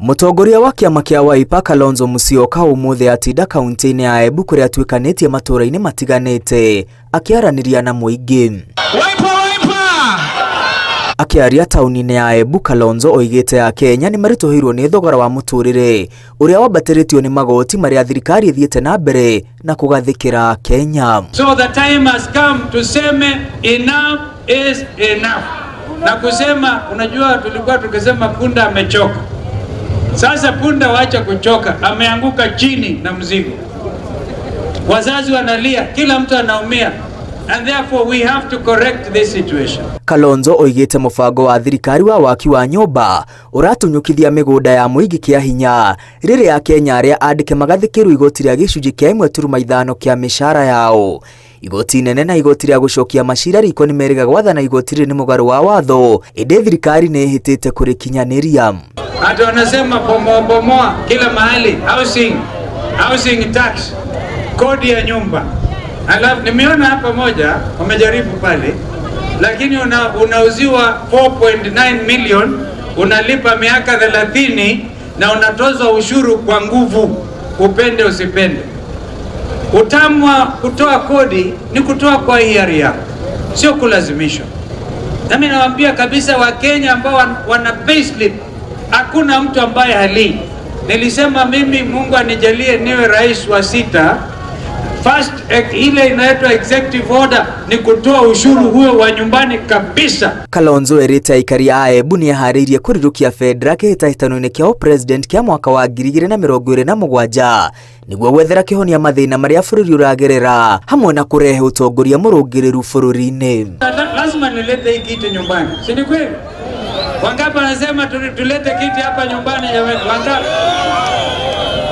Mũtongoria wa kĩama kĩa Wiper Kalonzo Musyoka ũmũthĩ atinda kaunti-inĩ ya Embu kũrĩa atuĩkanĩtie matũũra-inĩ matiganĩte akĩaranĩria na mũingĩ. Wiper, Wiper! Akĩaria taũni-inĩ ya Embu, Kalonzo oigĩte Akenya nĩ maritũhĩirwo nĩ thogora wa mũtũrĩre ũrĩa wambatĩrĩtio nĩ magoti marĩa thirikari ĩthiĩte na mbere na kũgathĩkĩra Kenya. So the time has come tuseme enough is enough. Na kusema, unajua tulikuwa tukisema punda amechoka. Sasa punda wacha kuchoka, ameanguka chini na mzigo. Wazazi wanalia, kila mtu anaumia. And therefore we have to correct this situation. Kalonzo oigĩte mũbango wa thirikari wa waki wa nyũmba ũratunyũkithia mĩgũnda ya mũingĩ kĩa hinya rĩrĩa Akenya arĩa andĩke magathĩkĩrwo igoti rĩa gĩcunjĩ kĩa 1.5 kĩa mĩcara yao. Igoti inene na igoti rĩa gũcokia macira riko nĩ merĩga gwathana igoti rĩrĩ nĩ mũgarũ wa watho, ĩndĩ thirikari nĩ ĩhĩtĩte kũrĩkinyanĩria. Hata wanasema bomoa bomoa kila mahali, housing, housing tax, kodi ya nyumba. Alafu nimeona hapa moja wamejaribu pale, lakini unauziwa 4.9 million, unalipa miaka 30 na unatozwa ushuru kwa nguvu, upende usipende. Utamu wa kutoa kodi ni kutoa kwa hiari yako, sio kulazimishwa. Nami nawaambia kabisa Wakenya ambao wana payslip, hakuna mtu ambaye halii. Nilisema mimi Mungu anijalie niwe rais wa sita. First ile inaitwa executive order ni kutoa ushuru huo wa nyumbani kabisa. Kalonzo erĩte aikari a Embu nĩ eharĩirie kũrirũkia bendera kĩhĩtahĩtano-inĩ kĩa ũpresident kĩa mwaka wa 2027 nĩguo gwethera kĩhonia mathĩna marĩa bũrũri ũragerera hamwe na kũrehe ũtongoria mũrũngĩrĩru bũrũri-inĩ. Lazima nilete hii kiti nyumbani, si ni kweli? Wangapi wanasema tulete kiti hapa nyumbani jamani? Wangapi?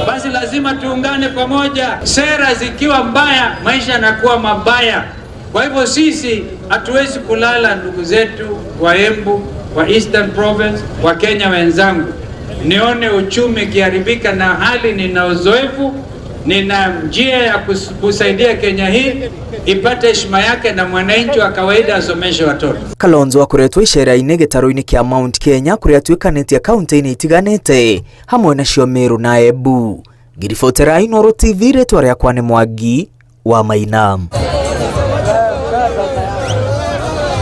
Basi lazima tuungane pamoja. Sera zikiwa mbaya, maisha yanakuwa mabaya. Kwa hivyo sisi hatuwezi kulala, ndugu zetu wa Embu, wa Eastern Province, wa Kenya wenzangu, nione uchumi ikiharibika, na hali nina uzoefu, nina njia ya kusaidia Kenya hii ipate heshima yake na mwananchi wa kawaida asomeshe watoto. Kalonzo akoretwo icera-inĩ gĩtarũ-inĩ kĩa Mount Kenya kũrĩa atuĩkanĩtie kaunti-inĩ itiganĩte hamwe nacio Meru na Embu. Ngiribotera Inooro TV, rĩtwa rĩakwa nĩ Mwangi wa Maina.